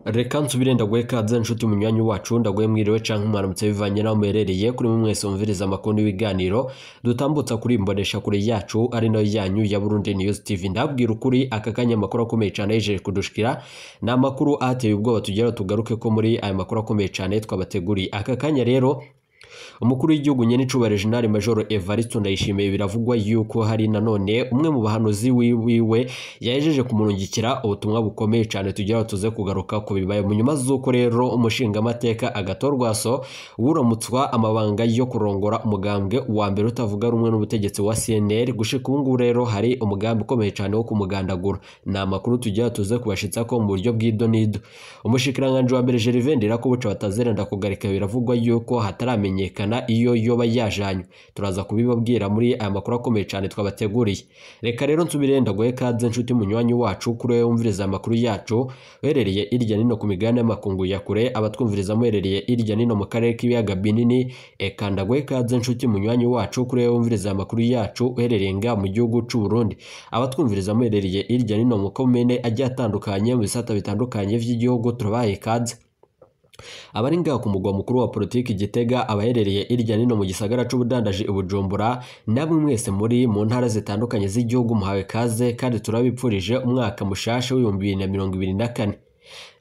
Reka nsubire ndaguhe kaze nshuti munywanyi wacu, ndaguhe mwiriwe canke mwaramutse bivanye naho muherereye. Kuri mwe mwese mumviriza amakuru n'ibiganiro dutambutsa kuri imbonesha kure yacu ari nayo yanyu ya Burundi News TV. Ndabwira ukuri, aka kanya amakuru akomeye cane yejeje kudushikira ni amakuru ateye ubwoba, tugera tugaruke ko muri aya makuru akomeye cane twabateguriye aka kanya. Rero umukuru w'igihugu nyenicubahiro Jenerali Major Evariste Ndayishimiye, biravugwa yuko hari nanone umwe mu bahanuzi wiwe yahejeje kumurungikira ubutumwa bukomeye cyane, tugira tuze kugaruka ku bibaye mu nyuma z'uko rero umushingamateka Agathon Rwasa wuramutswa amabanga yo kurongora umugambwe wa mbere utavuga rumwe n'ubutegetsi wa CNL. Gushika ubu ngubu rero hari umugambi ukomeye cyane wo kumugandagura. Ni amakuru tugira tuze kubashitsa ko mu buryo bw'idonido. Umushikiranganji wa mbere Gervais Ndirakobuca batazerenda kugarika, biravugwa yuko hataramenyekana iyo yoba yajanywe. Turaza kubibabwira muri aya makuru akomeye cyane twabateguriye. Reka rero nsubire ndaguhe kaze nshuti munywanyi wacu, kuri wowe wumviriza amakuru yacu uherereye irya nino ku migabane y'amakungu ya kure, abatwumviriza muherereye irya nino mu karere k'ibiyaga binini. Eka ndaguhe kaze nshuti munywanyi wacu, kuri wowe wumviriza amakuru yacu uherereye nga mu gihugu c'u Burundi, abatwumviriza muherereye irya nino mu komine agiye atandukanye mu bisata bitandukanye vy'igihugu, turabaye kaze. Abari ngaha ku mugwa mukuru wa politiki Gitega, abaherereye irya nino mu gisagara c'ubudandaji i Bujumbura, namwe mwese muri mu ntara zitandukanye z'igihugu muhawe kaze kandi turabipfurije umwaka mushasha w'2024.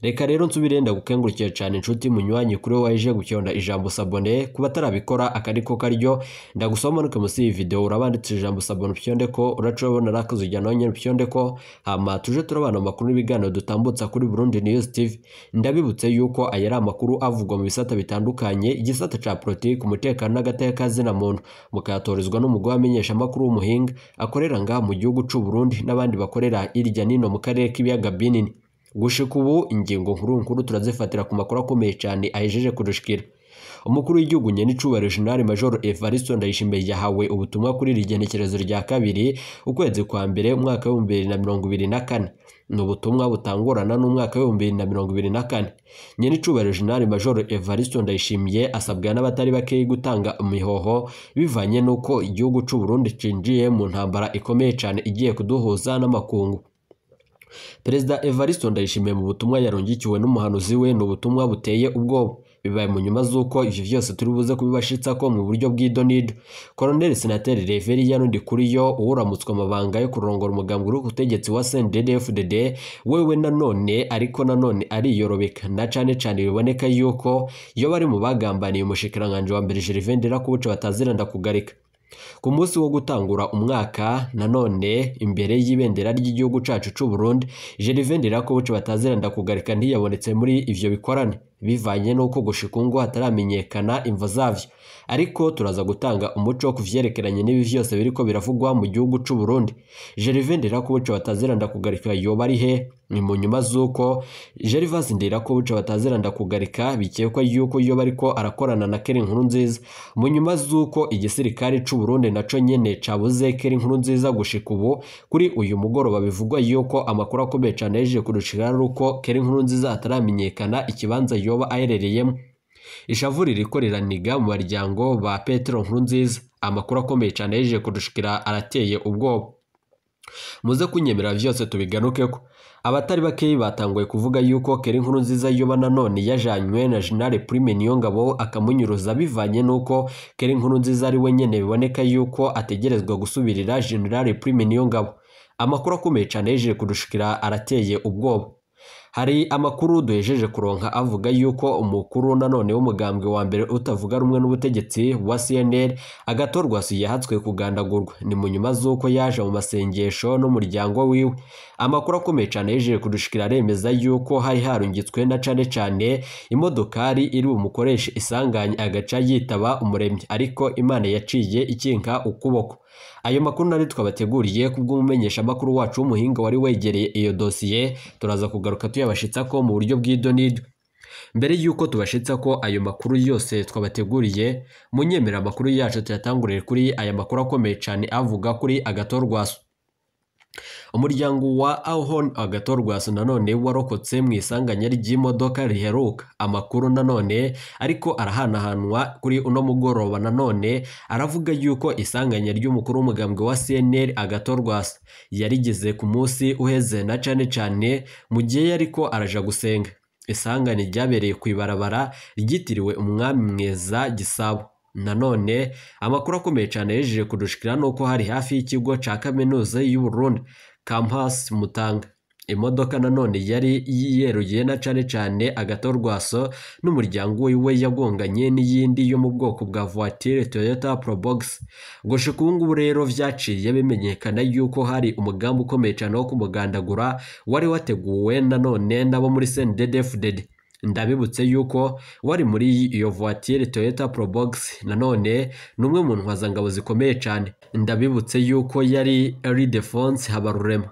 Reka rero nsubire ndagukengurukire cyane nshuti munywanyi, kuri wowe waje gucyonda ijambo s'abonner. Kuba atarabikora akariko karyo, ndagusaba umanuke munsi y'iyi video urabanditse ijambo s'abonner, upyonde ko uraca urabona rakazujya nawe nyene upyonde ko, hama tuje turabana amakuru n'ibiganiro dutambutsa kuri Burundi News TV. Ndabibutse yuko aya ari amakuru avugwa mu bisata bitandukanye, igisata ca politiki, umutekano n'agateka zina muntu, mukayatorezwa n'umugwi wamenyesha amakuru w'umuhinga akorera ngaha mu gihugu c'u Burundi n'abandi bakorera irya nino mu karere k'ibiyaga binini. Gushika ubu ingingo nkuru nkuru turazifatira ku makuru akomeye cyane ahejeje kudushikira. Umukuru w'igihugu nyenicubahiro Jenerali Major Evariste Ndayishimiye yahawe ubutumwa kuri iri genekerezo rya 2 ukwezi kwa mbere umwaka w'2024. Ni ubutumwa butangurana n'umwaka w'2024. Nyenicubahiro Jenerali Major Evariste Ndayishimiye asabwa n'abatari bakeyi gutanga imihoho bivanye n'uko igihugu c'u Burundi cinjiye mu ntambara ikomeye cyane igiye kuduhuza n'amakungu. Perezida Evariste Ndayishimiye mu butumwa yarungikiwe n'umuhanuzi we, ni ubutumwa buteye ubwoba. Bibaye mu nyuma z'uko ivyo vyose turi buze kubibashitsa ko mu buryo bw'idonido. Colonel Senateri Reverien Ndikuriyo uwuramutswa amabanga yo kurongora umugambi uri ku butegetsi wa CNDD-FDD, wewe nanone ariko nanone ariyorobeka, na cane cane biboneka yuko iyo bari mu bagambaniye umushikiranganji wa mbere Gervais Ndirakobuca bataziranda kugarika. Ku munsi wo gutangura umwaka nanone imbere y'ibendera ry'igihugu cacu c'u Burundi, Gervais Ndirakobuca bataziranda kugarika ntiyabonetse muri ivyo bikorane, bivanye n'uko gushika ngo hataramenyekana imvo zavyo. Ariko turaza gutanga umuco ku vyerekeranye n'ibi vyose biriko biravugwa mu gihugu c'u Burundi. Gervais Ndirakobuca bataziranda kugarika yoba ari he? Ni mu nyuma z'uko Gervais Ndirakobuca bataziranda kugarika bikekwa yuko yoba ariko arakorana na Keri Nkurunziza, mu nyuma z'uko igisirikare c'u Burundi naco nyene cabuze Keri Nkurunziza. Gushika ubu kuri uyu mugoroba bivugwa yuko amakuru akomeye cane yejeje kudushikira ari uko Keri Nkurunziza ataramenyekana ikibanza yoba aherereyemo. Ishavu ririko riraniga mu baryango ba Petero Nkurunziza. Amakuru akomeye cane yejeje kudushikira arateye ubwoba. Muze kunyemera vyose tubiganukeko. Abatari bakeyi batanguye kuvuga yuko Keri Nkurunziza yoba nanone yajanywe na General Prime Niyongabo akamunyuruza, bivanye nuko Keri Nkurunziza ari we nyene biboneka yuko ategerezwa gusubirira General Prime Niyongabo. Amakuru akomeye cane yejeje kudushikira arateye ubwoba. Hari amakuru duhejeje kuronka avuga yuko umukuru nanone w'umugambwe wa mbere utavuga rumwe n'ubutegetsi wa CNL Agathon Rwasa yahatswe kugandagurwa. Ni mu nyuma z'uko yaje mu masengesho n'umuryango wiwe. Amakuru akomeye cane yejeje kudushikira aremeza yuko hari harungitswe na cane cane imodokari iri bumukoreshe isanganya agaca yitaba umuremyi, ariko Imana yaciye ikinka ukuboko. Ayo makuru nari twabateguriye kubw'umumenyesha makuru wacu w'umuhinga wari wegereye iyo dosiye, turaza kugaruka tuyabashitsa ko mu buryo bw'idonido. Mbere yuko tubashitsa ko ayo makuru yose twabateguriye, munyemera amakuru yacu tuyatangurire kuri aya makuru akomeye cane avuga kuri Agathon Rwasa. Umuryango wa Ahon Agathon Rwasa nanone warokotse mu isanganya ry'imodoka riheruka. Amakuru nanone ariko arahanahanwa kuri uno mugoroba nanone aravuga yuko isanganya ry'umukuru w'umugambwe wa CNL Agathon Rwasa yarigeze ku munsi uheze, na cane cane mu gihe yariko araja gusenga. Isanganya ryabereye kw'ibarabara ryitiriwe umwami Mweza Gisabo. Nanone amakuru akomeye cane yejeje kudushikira nuko hari hafi y'ikigo ca kaminuza y'u Burundi Campus Mutanga. Imodoka nanone yari yeruye na cane cane Agathon n'umuryango wiwe yagonganye n'iyindi yo mu bwoko bwa voiture Toyota Probox. Gushika ubu ngubu rero vyaciye bimenyekana yuko hari umugambi ukomeye cane wo kumugandagura wari wateguwe nanone nabo muri CNDD-FDD. Ndabibutse yuko wari muri iyo voiture Toyota Probox nanone numwe mu ntwazangabo zikomeye cane. Ndabibutse yuko yari Ildefonse Habarurema.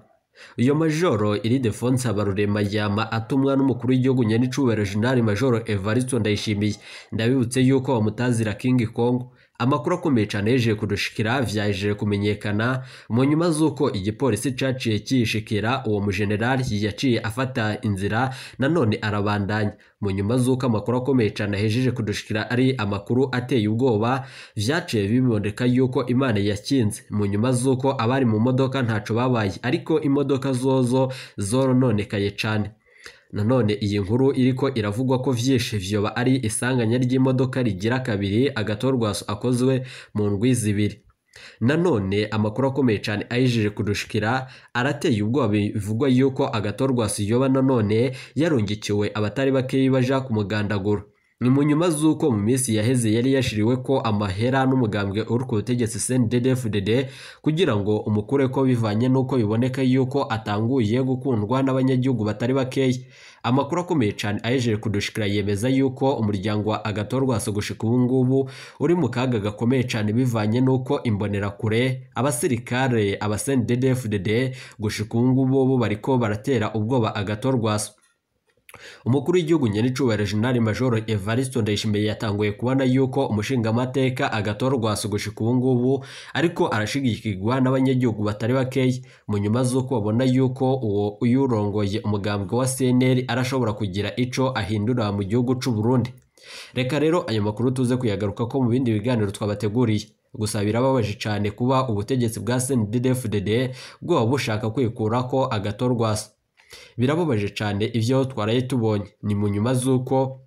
Iyo majoro Ildefonse Habarurema yama atumwa n'umukuru w'igihugu nyenicubahiro General Majoro Evariste Ndayishimiye. Ndabibutse yuko bamutazira King Kong. Amakuru akomeye cane yejeje kudushikira vyaje kumenyekana mu nyuma z'uko igipolisi caciye kiyishikira uwo mujenerali yaciye afata inzira nanone arabandanya. Mu nyuma z'uko amakuru akomeye cane ahejeje kudushikira ari amakuru ateye ubwoba, vyaciye biboneka yuko Imana yakinze. Mu nyuma z'uko abari mu modoka ntaco babaye, ariko imodoka zozo zorononekaye cane. Nanone iyi nkuru iriko iravugwa ko vyinshi vyoba ari isanganya ry'imodoka rigira kabiri Agathon akozwe mu ndwi zibiri. Nanone amakuru akomeye cane ahejeje kudushikira arateye ubwoba, bivugwa yuko Agathon yoba nanone yarungikiwe abatari bakeyi baja kumugandagura. Ni mu nyuma z'uko mu minsi yaheze yari yashiriwe ko amahera n'umugambwe uri ku butegetsi CNDD-FDD kugira ngo umukure ko bivanye n'uko biboneka yuko atanguye gukundwa n'abanyagihugu batari bakeya. Amakuru akomeye cane ahejeje kudushikira yemeza yuko umuryango wa Agathon gushika ubu ngubu uri mu kaga gakomeye cane bivanye n'uko imbonerakure, abasirikare, aba CNDD-FDD gushika ubu ngubu bo bariko baratera ubwoba Agathon. Umukuru w'igihugu nyenicubahiro General Majoro Evariste Ndayishimiye yatanguye kubona yuko umushingamateka Agathon gushika ubu ngubu ariko arashigikirwa n'abanyagihugu batari bakeya. Mu nyuma z'uko babona yuko uwo uyurongoye umugambwe wa CNL arashobora kugira ico ahindura mu gihugu c'u Burundi. Reka rero ayo makuru tuze kuyagaruka ko mu bindi biganiro twabateguriye. Gusa birababaje cane kuba ubutegetsi bwa CNDD-FDD bwoba bushaka kwikurako Agathon. Birababaje cane ivyo twaraye tubonye. Ni mu nyuma z'uko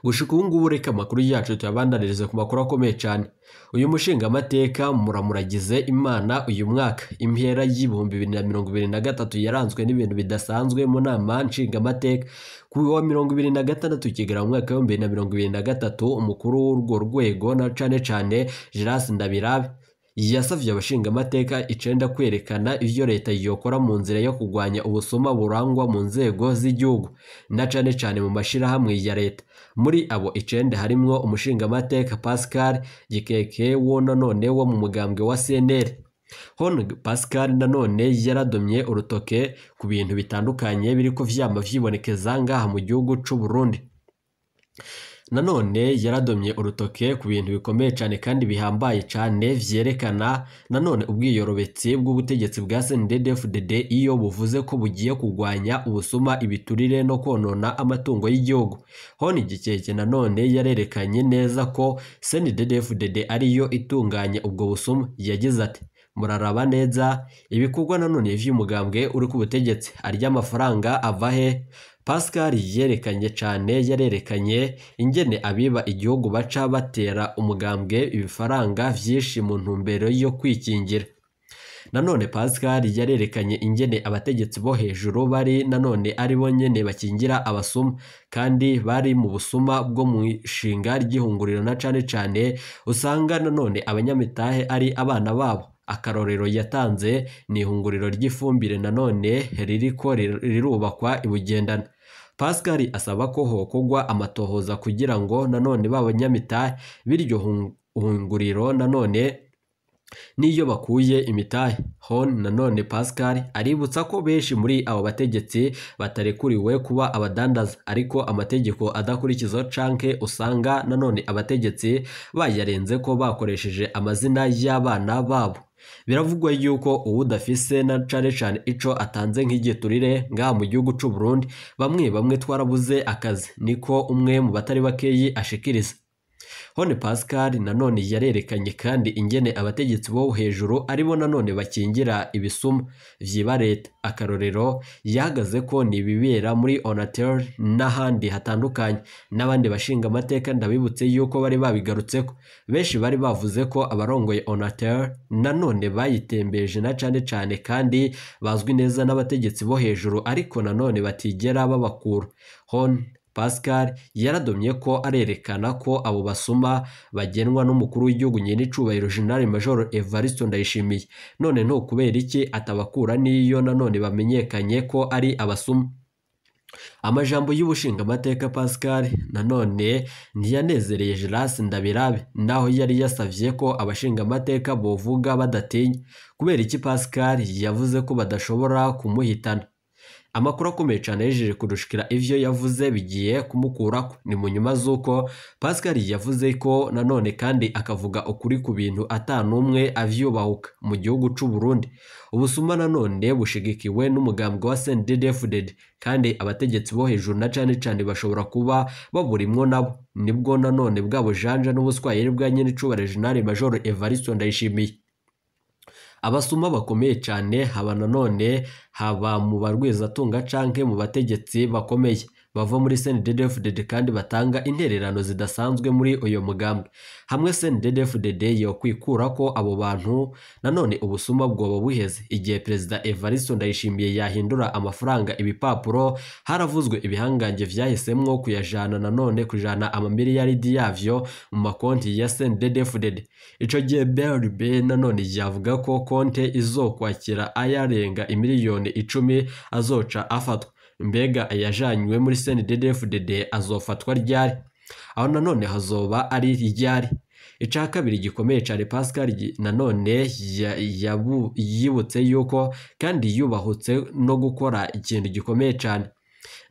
gushika ubu ngubu reka amakuru yacu tuyabandanirize ku makuru akomeye cane. Uyu mushingamateka muramuragize Imana uyu mwaka impera y'2023 yaranzwe n'ibintu bidasanzwe mu nama nshingamateka. Ku wa 26 Kigarama mu mwaka wa 2023 umukuru w'urwo rwego na cane cane Gérard Ndabirabe yasavye abashingamateka 9 kwerekana ivyo leta yokora mu nzira yo kugwanya ubusuma burangwa mu nzego z'igihugu na cane cane mu mashirahamwe ya leta. Muri abo 9 harimwo umushingamateka Pascal Gikeke wo nanone wo mu mugambwe wa CNL. Hon Pascal nanone yaradomye urutoke ku bintu bitandukanye biriko vyama vyibonekeza ngaha mu gihugu c'u Burundi. Nanone yaradomye urutoke ku bintu bikomeye cane kandi bihambaye cane vyerekana nanone ubwiyorobetsi bw'ubutegetsi bwa CNDD-FDD iyo buvuze ko bugiye kugwanya ubusuma, ibiturire no konona amatungo y'igihugu. Hon Gikeke nanone yarerekanye neza ko CNDD-FDD ariyo itunganya ubwo busuma. Yagize ati: muraraba neza ibikorwa nanone vy'umugambwe uri ku butegetsi, arya amafaranga ava he? Pascal yerekanye cane, yarerekanye ingene abiba igihugu baca batera umugambwe ibifaranga vyinshi mu ntumbero yo kwikingira. Nanone Pascal yarerekanye ingene abategetsi bo hejuru bari nanone ari bo nyene bakingira abasuma kandi bari mu busuma bwo mu ishinga ry'ihunguriro na cane cane usanga nanone abanyamitahe ari abana babo. Akarorero yatanze ni ihunguriro ry'ifumbire nanone ririko rirubakwa i Bugendana. Pascal asaba ko hokogwa amatohoza kugira ngo nanone b'abanyamitahe b'iryo hunguriro nanone niyo bakuye imitahe. Hon nanone Pascal aributsa ko benshi muri abo bategetsi batarekuriwe kuba abadandaza, ariko amategeko adakurikizwa canke usanga nanone abategetsi bayarenze ko bakoresheje amazina y'abana babo. Biravugwa yuko uwudafise na cane cane ico atanze nk'igiturire ngaha mu gihugu c'u Burundi bamwe bamwe twarabuze akazi, niko umwe mu batari bakeyi ashikiriza. Hon Pascal nanone yarerekanye kandi ingene abategetsi bo hejuru aribo nanone bakingira ibisuma vyiba leta. Akarorero yahagaze ko ni ibibera muri Onatel n'ahandi hatandukanye. N'abandi bashinga amateka ndabibutse yuko bari babigarutseko. Benshi bari bavuze ko abarongoye Onatel nanone bayitembeje na cane cane kandi bazwi neza n'abategetsi bo hejuru, ariko nanone batigera babakura. Hon Pascal yaradomye ko arerekana ko abo basuma bagenwa n'umukuru w'igihugu nyenicubahiro General Major Evariste Ndayishimiye. None nto kubera iki atabakura n'iyo nanone bamenyekanye ko ari abasuma? Amajambo y'ubushingamateka Pascal nanone ntiyanezereye Geras Ndabirabe, naho yari yasavye ko abashingamateka bovuga badatinya. Kubera iki Pascal yavuze ko badashobora kumuhitana? Amakuru akomeye cyane yejeje kudushikira ivyo yavuze bigiye kumukurako. Ni mu nyuma z'uko Pascal yavuze ko nanone kandi akavuga ukuri ku bintu atanumwe avyubahuka mu gihugu c'u Burundi. Ubusuma nanone bushigikiwe n'umugambwe wa CNDD-FDD, kandi abategetsi bo hejuru na cane cane bashobora kuba baburimwo nabo. Nibwo nanone bwa bujanja n'ubuswahili bwa nyenicubahiro General Major Evariste Ndayishimiye. Abasuma bakomeye cyane haba nanone haba mu barwizatunga canke mu bategetsi bakomeye bava muri CNDD-FDD kandi batanga intererano zidasanzwe muri uyo mugambwe. Hamwe CNDD-FDD yo kwikura ko abo bantu nanone ubusuma bwoba buheze. Igihe Perezida Evariste Ndayishimiye yahindura amafaranga ibipapuro, haravuzwe ibihangange vyahisemwo kuyajana nanone kujana amamiliyaridi yavyo mu makonti ya CNDD-FDD. Ico gihe BRB nanone yavuga ko konte izokwakira ayarenga imiliyoni 10 azoca afatwa. Mbega ayajanywe muri CNDD-FDD azofatwa ryari? Aho nanone hazoba ari ryari? Ica kabiri gikomeye cyane Pascal nanone yibutse yuko kandi yubahutse no gukora ikintu gikomeye cyane,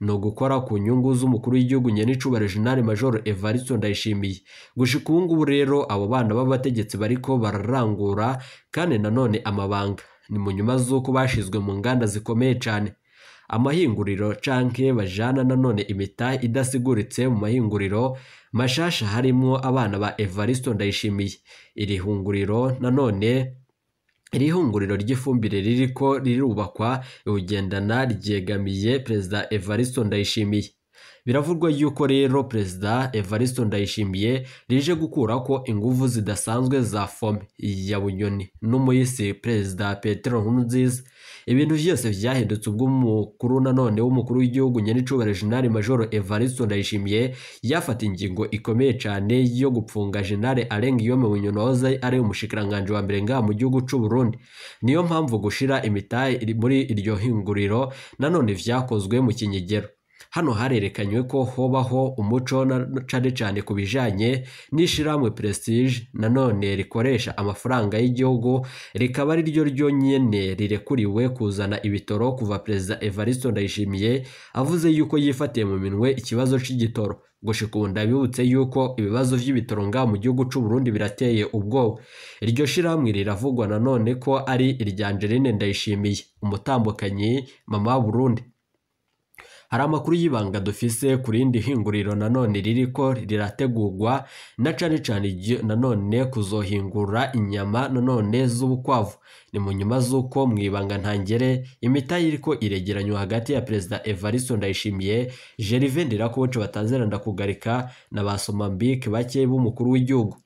no gukora ku nyungu z'umukuru w'igihugu nyenicubahiro General Major Evariste Ndayishimiye. Gushika ubu ngubu rero abo bana b'abategetsi bariko bararangura kandi nanone amabanga. Ni mu nyuma z'uko bashizwe mu nganda zikomeye cyane, amahinguriro canke bajana nanone imita idasiguritse mu mahinguriro mashasha harimwo abana ba Evariste Ndayishimiye. Iri hunguriro nanone iri hunguriro ry'ifumbire ririko rirubakwa iwugendana ryegamiye Perezida Evariste Ndayishimiye. Biravugwa yuko rero Perezida Evariste Ndayishimiye rije gukurako inguvu zidasanzwe za Fome ya Bunyoni n'umuyisi Perezida Petero Nkurunziza. Ibintu vyose vyahindutse ubwo umukuru nanone w'umukuru w'igihugu nyenicubahiro General Major Evariste Ndayishimiye yafata ingingo ikomeye cane yo gupfunga General Alain Guillaume Bunyoni wahoze ari umushikiranganje wa mbere ngaha mu gihugu c'u Burundi. Niyo mpamvu gushira imitahe muri iryo hinguriro nanone vyakozwe mu kinyegero. Hano harerekanywe ko hobaho umuco cane cane ku bijanye n'ishirahamwe Prestige nanone rikoresha amafaranga y'igihugu, rikaba ari ryo ryonyene rirekuriwe kuzana ibitoro kuva Perezida Evariste Ndayishimiye avuze yuko yifatiye mu minwe ikibazo c'igitoro. Gushika ubu ndabibutse yuko ibibazo vy'ibitoro ngaha mu gihugu c'u Burundi birateye ubwoba. Iryo shirahamwe riravugwa nanone ko ari irya Angeline Ndayishimiye, umutambukanyi mama Burundi. Hari amakuru y'ibanga dufise ku rindi hinguriro nanone ririko rirategurwa na cane cane nanone kuzohingura inyama nanone z'ubukwavu. Ni mu nyuma z'uko mwibanga ntangere imitahe iriko iregeranywa hagati ya Perezida Evariste Ndayishimiye, Gervais Ndirakobuca batazera ndakugarika na ba Somambike bake b'umukuru w'igihugu.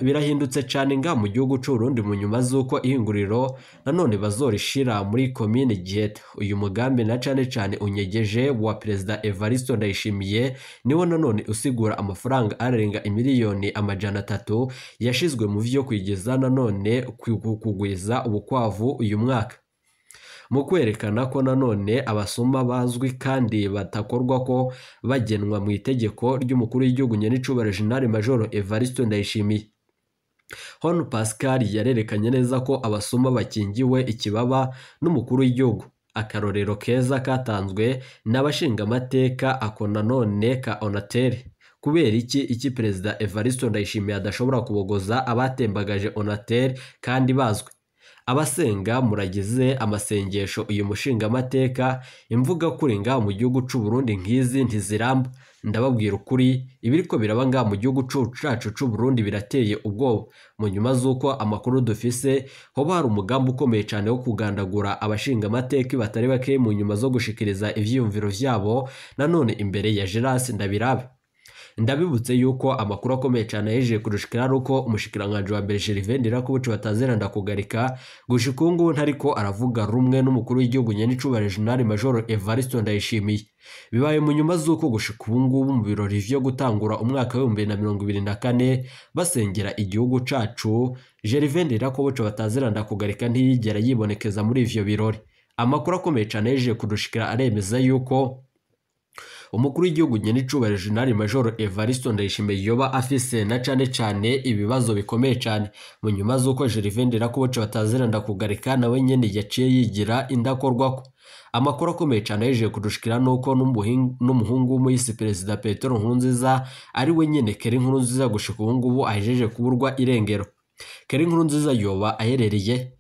Birahindutse cane nga mu gihugu c'u Burundi mu nyuma z'uko ihinguriro nanone bazorishira muri komine Giheta. Uyu mugambi na cane cane unyegeje wa Perezida Evariste Ndayishimiye niwo nanone usigura amafaranga arenga imiliyoni 300 yashizwe mu vyo kwigeza nanone kugwiza ubukwavu uyu mwaka. Mu kwerekana ko nanone abasuma bazwi kandi batakorwa ko bagenwa mu itegeko ry'umukuru w'igihugu nyenicubahiro General Major Evariste Ndayishimiye. Hon Pascal yarerekanye neza ko abasuma bakingiwe ikibaba n'umukuru w'igihugu. Akarorero keza katanzwe n'abashingamateka ako nanone ka Onatel. Kubera iki Perezida Evariste Ndayishimiye adashobora kubogoza abatembagaje Onatel kandi bazwi? Abasenga muragize amasengesho uyu mushingamateka, imvuga kuri ngaha mu gihugu c'u Burundi nkizi ntiziramba. Ndababwira ukuri, ibiriko biraba ngaha mu gihugu cacu c'u Burundi birateye ubwoba. Mu nyuma z'uko amakuru dufise, hoba hari umugambi ukomeye cane wo kugandagura abashingamateka batari bake mu nyuma zo gushikiriza ivyiyumviro vyabo nanone imbere ya Gerard Ndabirabe. Ndabibutse yuko amakuru akomeye cyane yahejeje kurushikira ari uko umushikiranganji wa mbere Gervais Ndirakobuca batazira ndakugarika gushika ubu ngubu ntariko aravuga rumwe n'umukuru w'igihugu nyenicubahiro General Major Evariste Ndayishimiye. Bibaye mu nyuma z'uko gushika ubu ngubu mu birori vyo gutangura umwaka w'2024 basengera igihugu cacu, Gervais Ndirakobuca batazira ndakugarika ntiyigera yibonekeza muri ivyo birori. Amakuru akomeye cyane yahejeje kurushikira aremeza yuko umukuru w'igihugu nyenicubahiro General Major Evariste Ndayishimiye yoba afise na cane cane ibibazo bikomeye cane mu nyuma z'uko Gervais Ndirakobuca batazira ndakugarika nawe nyene yaciye yigira indakorwako. Amakuru akomeye cane yahejeje kudushikira nuko n'umuhungu w'umuyisi Perezida Petero Nkurunziza ari we nyene Keri Nkurunziza gushika ubu ngubu ahejeje kuburwa irengero. Keri Nkurunziza yoba aherereye,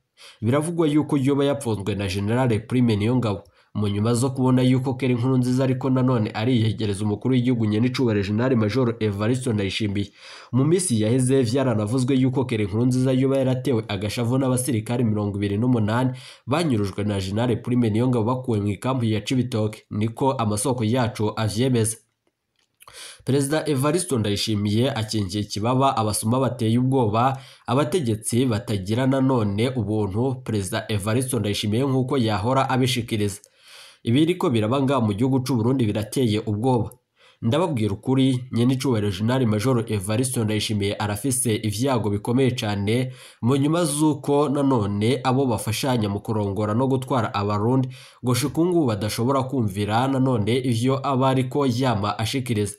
biravugwa yuko yoba yapfunzwe na General Prime Niyongabo mu nyuma zo kubona yuko Keri Nkurunziza ariko nanone ariyegereza umukuru w'igihugu nyenicubahiro General Major Evariste Ndayishimiye. Mu minsi yaheze vyaranavuzwe yuko Keri Nkurunziza yoba yaratewe agashavu n'abasirikare 28 banyurujwe na General Prime Niyongabo bakuwe mu ikambi ya Cibitoke, niko amasoko yacu avyemeza. Perezida Evariste Ndayishimiye akingiye ikibaba abasuma bateye ubwoba, abategetsi batagira nanone ubuntu. Perezida Evariste Ndayishimiye nk'uko yahora abishikiriza, ibiriko biraba ngaha mu gihugu c'u Burundi birateye ubwoba. Ndababwira ukuri, nyenicubahiro General Major Evariste Ndayishimiye arafise ivyago bikomeye cane mu nyuma z'uko nanone abo bafashanya mu kurongora no gutwara abarundi gushika ubu ngubu badashobora kumvira nanone ivyo aba ariko yama ashikiriza.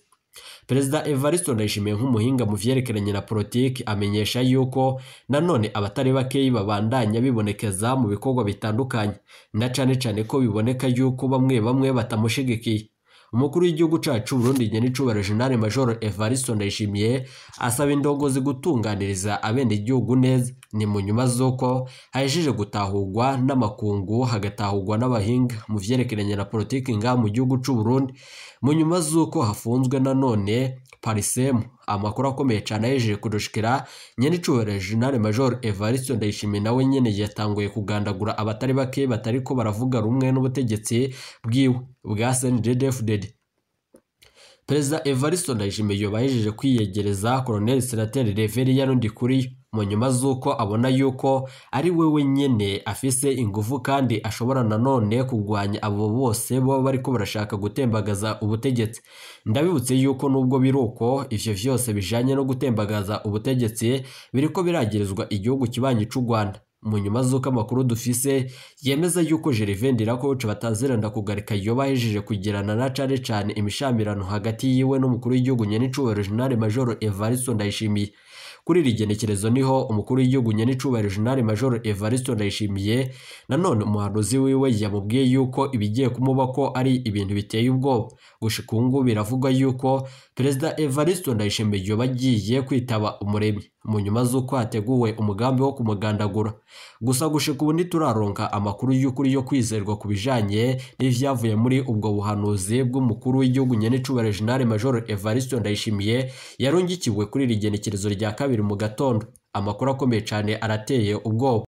Perezida Evariste Ndayishimiye nk'umuhinga mu vyerekeranye na politiki amenyesha yuko nanone abatari bakeyi babandanya bibonekeza mu bikorwa bitandukanye, na cane cane ko biboneka yuko bamwe bamwe batamushigikiye. Umukuru w'igihugu cacu Burundi nyenicubahiro General Major Evariste Ndayishimiye asaba indongozi gutunganiriza abenegihugu neza. Ni mu nyuma z'uko hahejeje gutahurwa n'amakungu, hagatahurwa n'abahinga mu vyerekeranye na politiki ngaha mu gihugu c'u Burundi, mu nyuma z'uko hafunzwe nanone Parisemu. Amakuru akomeye cane ahejeje kudushikira, nyenicubahiro General Major Evariste Ndayishimiye nawe nyene yatanguye kugandagura abatari bake batariko baravuga rumwe n'ubutegetsi bwiwe bwa CNDD-FDD. Perezida Evariste Ndayishimiye yoba ahejeje kwiyegereza Colonel Senateri Reverien Ndikuriyo mu nyuma z'uko abona yuko ari we wenyene afise ingufu kandi ashobora nanone kugwanya abo bose baba bariko barashaka gutembagaza ubutegetsi. Ndabibutse yuko nubwo biruko ivyo vyose bijanye no gutembagaza ubutegetsi biriko biragirizwa igihugu kibanyi c'u Rwanda. Mu nyuma z'uko amakuru dufise yemeza yuko Gervais Ndirakobuca batazira ndakugarika yoba ahejeje kugirana na cane cane imishamirano hagati yiwe n'umukuru w'igihugu nyenicubahiro General Major Evariste Ndayishimiye. Kuri iri genekerezo niho umukuru w'igihugu nyenicubahiro General Major Evariste Ndayishimiye nanone umuhanuzi wiwe yamubwiye yuko ibigiye kumuba ko ari ibintu biteye ubwoba. Gushika ubu ngubu biravugwa yuko Perezida Evariste Ndayishimiye yoba agiye kwitaba Umuremyi mu nyuma z'uko hateguwe umugambi wo kumugandagura. Gusa gushika ubu ntituraronka amakuru y'ukuri yo kwizerwa ku bijanye n'ivyavuye muri ubwo buhanuzi bw'umukuru w'igihugu nyenicubahiro General Major Evariste Ndayishimiye yarungikiwe kuri iri genekerezo rya kabiri mu gatondo. Amakuru akomeye cane arateye ubwoba.